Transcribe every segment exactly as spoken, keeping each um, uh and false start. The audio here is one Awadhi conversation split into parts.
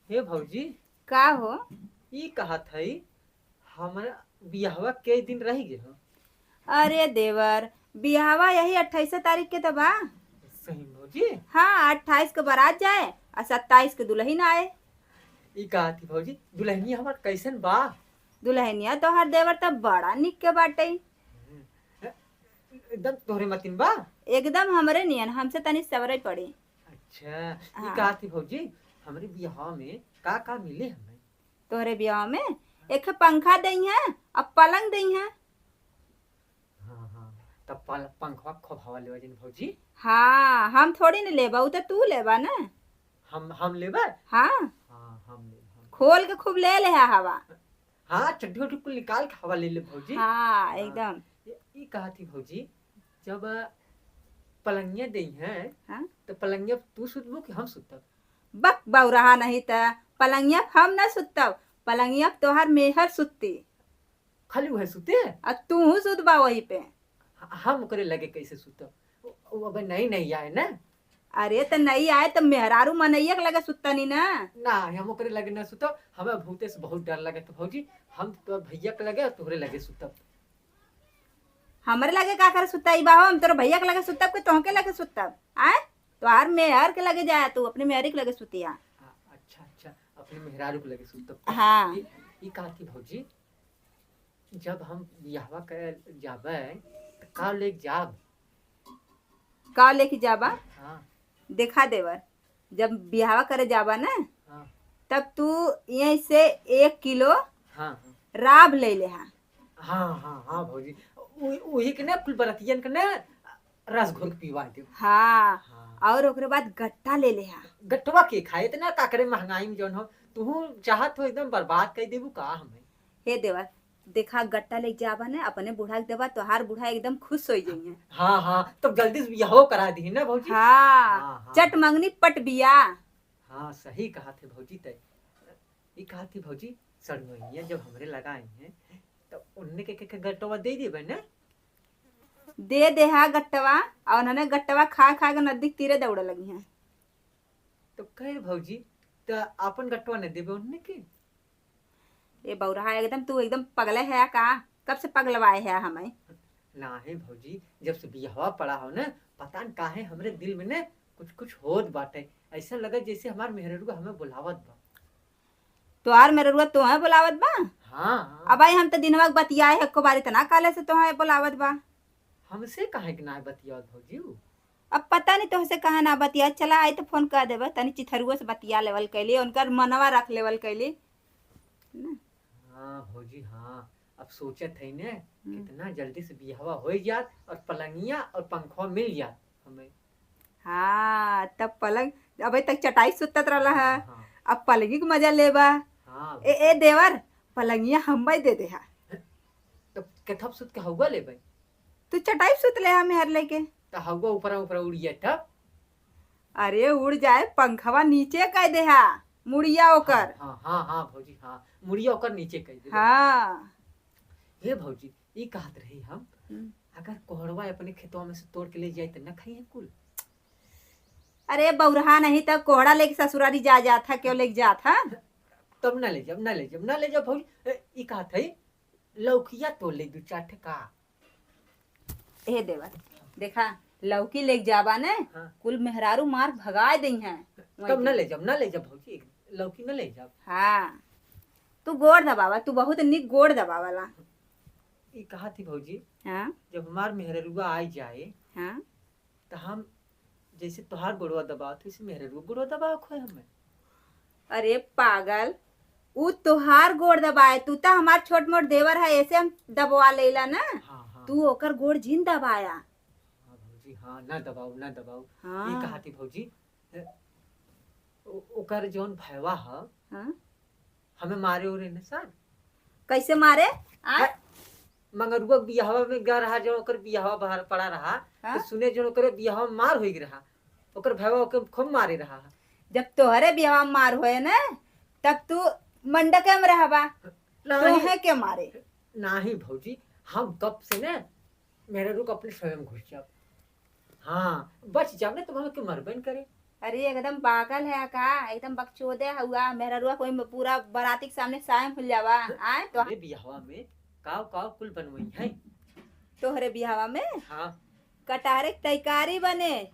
हे भौजी, का हो? ई कहत हई, हमरा बियाहवा के दिन रहि गए हो? अरे देवर, बियाहवा यही अट्ठाईस तारीख के तो बा। सही भौजी? हाँ, अट्ठाईस के बारात जाए और सत्ताईस के दुल्हन आए। ई कहत ही भौजी, दुल्हनिया हमार कैसन बा? दुल्हनिया तोहार देवर तो बड़ा निक के बाटे। हम्म, एकदम तोहरे मतिन बा? एकदम हमरे नियन, हमसे तनी सवरे पड़ी। अच्छा, ई हाँ। कहत ही भौजी, हमरे बियाह में का का मिले हमें? तोहरे बियाह में एक पंखा दई है, अब पलंग दई है। हाँ, हाँ, तब पल-, पंखवा खूब हवा लेवा जिन भौजी। हाँ, हम थोड़ी न लेबा, उ तो तू लेबा ना। हम, हम लेबा? हाँ। हाँ, हम लेब, हम। खोल के खूब ले ले हा हवा। हाँ, चड्ढी उड्ढी कुल निकाल के हवा ले ले भौजी। हाँ, हाँ। एकदम। ई, ई कहत ही भौजी, जब पलंगिया दई है, हाँ? तो पलंगिया तू सुतबू कि हम सुतब? बक बौरहा नहीं त पलंगिया हम ना सुतब, पलंगिया तोहार मेहर सुतती। खाली वह सुते? आ तू सुतबा वही पे। ह-, हम ओकरे लगे कैसे सुतब? उ, उ अबे नई नई आए ना। अरे त नई आए त मेहरारू मनैया के लगे सुतनी ना। ना, हम ओकरे लगे ना सुतब, हमें भूते से बहुत डर लगे। तो भौजी, हम तो भैया के लगे और तोहरे लगे सुतब। हमरे लगे का करे सुताई बा हो? हम तोरे भैया के लगे सुतब कि तोहके लगे सुतब? आए? तोहार मेहर के लगे जाया, तू अपने मेहरी के लगे सुतिया। आ, अच्छा, अच्छा, अपने मेहरारू के लगे सुतब। हाँ। ई, ई कहत ही भौजी, जब हम बियाहवा करे जाबे, त का लेके जाब? का लेके जाबा? हाँ। देखा देवर, जब बियाहवा करे जाबा ना, हाँ। तब तू यहीं से एक किलो हाँ, हाँ। राब ले ले हा। हाँ, हाँ, हाँ भौजी, उ-, उही के ना कुल बरतियन के ना रस घोर के पिवा देब। हाँ, हाँ। और ओकरे बाद गट्टा ले ले हा। गट्टवा के खाए, इतना का करे महंगाई में जौन हो, तुहू चाहत हो एकदम बर्बाद कर देबू का हमें? हे देवर, देखा गट्टा ले जाबा ने, अपने बूढ़ा के देबा, तोहार बूढ़ा एकदम खुश हो जाइए। हाँ, हाँ, तब जल्दी से बियाहो करा दी ना भौजी। हाँ, हाँ, हाँ। चट मंगनी पट बिया। हाँ, सही कहत है भौजी तय। ई कहत ही भौजी, सड़ुआइया जब हमरे लगा आई हैं, तो उनने के, के, के गट्टवा दे देबे ना? दे दे हा गट्टवा, और उन्होंने गट्टवा खा खा के नदी के तीरे दौड़े लगी हैं। तो कहे भौजी, तो आपन गट्टवा न देबे उनने के? ए बौरहा, एकदम तू एकदम पगले है का? कब से पगलवाए है हमें? ना है भौजी, जब से बियाहवा पड़ा हो ना, पता न काहे हमरे दिल में ना कुछ कुछ होत बाटे। ऐसा लगे जैसे हमार मेहररुआ हमें बुलावत बा। तोहार मेहररुआ तोहे बुलावत बा? हाँ, हाँ। अब भाई हम तो दिनवा के बतियाए है, एको बार इतना काले से तोहे बुलावत बा। हमसे काहे के ना बतियावत भौजी उ? अब पता नहीं तोहसे कहाँ ना बतिया, चला आई तो फोन कर देबे, तनी चिथरुआ से बतिया लेवल कैली, उनकर मनवा रख लेवल कैली। ना? हाँ भौजी, हाँ, अब सोचत है ने, हम्म। कितना जल्दी से बियाहवा हो जात और पलंगिया और पंखवा मिल जात हमें। हाँ, तब पलंग, अबे तक चटाई सुतत रहला है, हाँ, हाँ। अब पलंगी के मजा लेबा। हाँ, ए, ए देवर, पलंगिया हम भाई दे दे हा। तो केथप सुत के हौवा लेबे? तू चटाई सुत ले हा मेहर लेके। तो हौवा ऊपरा ऊपरा उड़िया तब? अरे उड़ जाए, पंखवा नीचे कह दे हा, मुड़िया ओकर। हाँ, हाँ, हाँ, हाँ, भौजी, हाँ, मुड़िया ओकर नीचे कह दे। हाँ। हे भौजी, ई कहत रही हम, हम्म। अगर कोहड़वा अपने खेतवा में से तोड़ के ले जाए तो न खाइए कुल? अरे बौरहा नहीं तो कोहड़ा लेके ससुरारी जा जात है, क्यों लेके जात है? तब ना ले जाब, ना ले जाब, ना ले जाब भौजी। ए, ई कहत है, लौकिया तोड़ ले दू चार ठे का? ए देवर, देखा, लौकी लेके जाबा ने, हाँ। कुल मेहरारू मार भगाए दई हैं। तब ना ले जाब, ना ले जाब भौजी, लौकी ना ले जाब। हाँ, तू गोड़ दबावा, तू बहुत निक गोड़ दबावाला। ई कहत ही भौजी, हाँ? जब हमार मेहररुआ आई जाए, हाँ? तो हम जैसे तोहार गोड़वा दबावत, वैसे मेहररुआ गोड़वा दबावत खोए हमें। अरे पागल, उ तोहार गोड़ दबाए, तू तो हमार छोट मोट देवर है, ऐसे हम दबवा लेला ना। हाँ, हाँ। तू ओकर गोड़ जिन दबाया। हाँ भौजी, हाँ, ना दबाऊ, ना दबाऊ। हाँ। ई कहत ही भौजी, ए, ओ-, ओकर जौन भैवा ह, हाँ? हमें मारे उरे न सर। कैसे मारे? आ? है, मंगरुआ के बियाहवा में गया रहा, जौन ओकर बियाहवा बाहर पड़ा रहा, हाँ? तो सुने जौन ओकरे बियाहवा में मार होई रहा, ओकर भैवा ओके खूब मारे रहा। जब तोहरे बियाहवा में मार होए न, तब तू मंडके में रहबा, नहीं। तोहे के मारे? नाही भौजी, हम कब से न मेहररुआ के अपने समय में घुस जाब। हाँ, बच जाब न, तो हमें के मरबे न करे। अरे एकदम पागल है का? एकदम बकचोदे हुआ। मेहररुआ कोई में पूरा बराती के सामने सायम खुल जावा। आए तो अरे बियाहवा में काव काव कुल बनवई है। तोहरे बियाहवा में हाँ। कटहरे के तरकारी बने।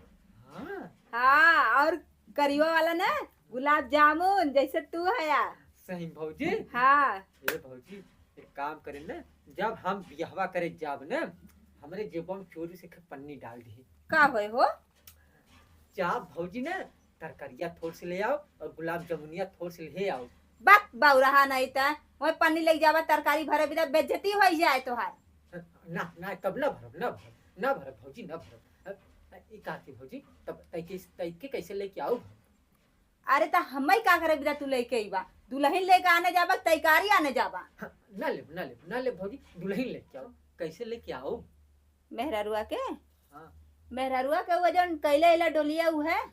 हाँ। हाँ, और करियो वाला ना, गुलाब जामुन जैसे तू है यार। सही भौजी। हाँ। ए भौजी, एक काम करे ना, जब हम बियाहवा करे जाब ना, हमरे जेबवा में चोरी से एक पन्नी डाल दी। का होए हो? जा भौजी ना, तरकारिया थोड़ से ले आओ और गुलाब जामुनिया थोड़ से ले आओ। बक बौरहा नहीं त, वही पन्नी लेके जावा, तरकारी भरे बिना बेइज्जती होई जाए तोहार। ना ना, तब ना भरब, ना भरब, ना भरब भौजी, ना भरब। अब ई का थी भौजी, तब तैके तैके कैसे लेके आओ? अरे त हमई का करे बिना तू लेके अइबा? दुलहिन लेके आने जाबा, तैकारी आने जाबा? हाँ, ना लेब, ना लेब, ना लेब भौजी, दुलहिन लेके आओ। कैसे लेके आओ? मेहररुआ के? हाँ। मेहररुआ के वो जौन कैले अइला डोलिया उ है?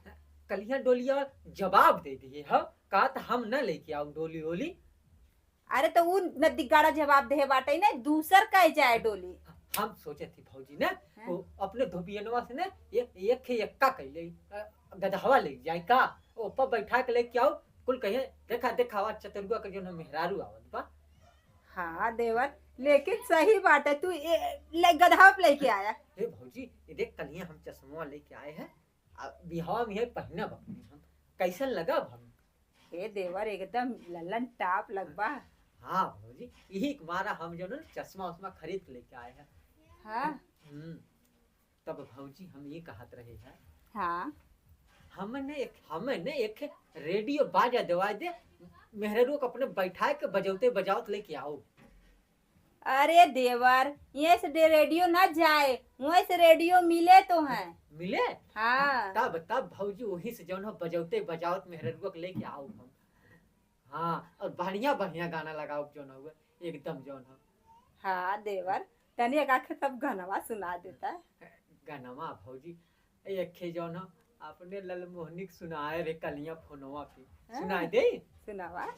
कलिया डोलिया जवाब दे दिए हो, का त हम ना लेके आओ डोली ओली। अरे त उ नद्दी गाड़ा जवाब देहे बाटे ने, दूसर कहे जाए डोली। हम सोचे थी भौजी ने, हाँ। वो अपने धोबियनवा से ने, एक, एक खे एक्का कैले, अ, गदहवा ले जाए का, ओपर बैठा के लेके आओ, कुल कहे, "देखा, देखा, आवा चतरुआ के जौन मेहरारू आवत बा।" हाँ देवर, लेकिन सही बाटे, तू ए, ले, गदहवा पे लेके आया। ए भौजी, ये देख, कलिया हम चश्मा लेके आए हैं, आ, बिहावा में है पहिना बकनी हम, कैसन लगा भौजी? हे देवर, एकदम लल्लन टाप लगबा। हाँ भौजी, यही के मारा हम जौन चश्मा उश्मा खरीद के लेके आए हैं। हाँ। हम्म, तब भौजी हम ये कहत रहे हैं। हाँ। हमने एक, हमने एक रेडियो बाजा देवा दे, मेहररुआ के अपने बैठाए के बजौते बजावत लेके आओ। अरे देवर, ये से डे-, रेडियो ना जाए, वहीं से रेडियो मिले तो है। मिले? हाँ। तब, तब भौजी वहीं से जौन हो बजौते बजावत मेहररुआ के लेके आओ हम। हाँ, और बढ़िया बढ़िया गाना लगाओ जौन हो, एकदम जौन हो। हाँ देवर, तनी एक आखे सब गनवा सुना देता। गनवा भौजी, एक खे जौन हो, अपने ललमोहनी के सुनाए रे कलिया फोनवा पे। हाँ। सुनाए दे? सुनावा।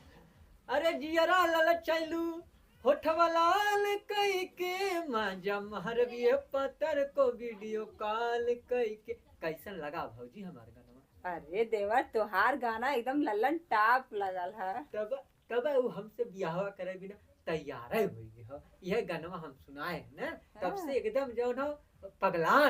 अरे जियरा ललचैलू, होठवा लाल कई के, माजा मारबिए पतर को वीडियो कॉल कई के। कैसन लगा भौजी हमार गनवा? अरे देवर, तोहार गाना एकदम लल्लन टाप लगल है। तब, तब उ हमसे बियाहवा करे बिना तैयार है होई गए हो। यह गनवा हम सुनाए हैं ना, तब हाँ। से एकदम जौन हो पगलान।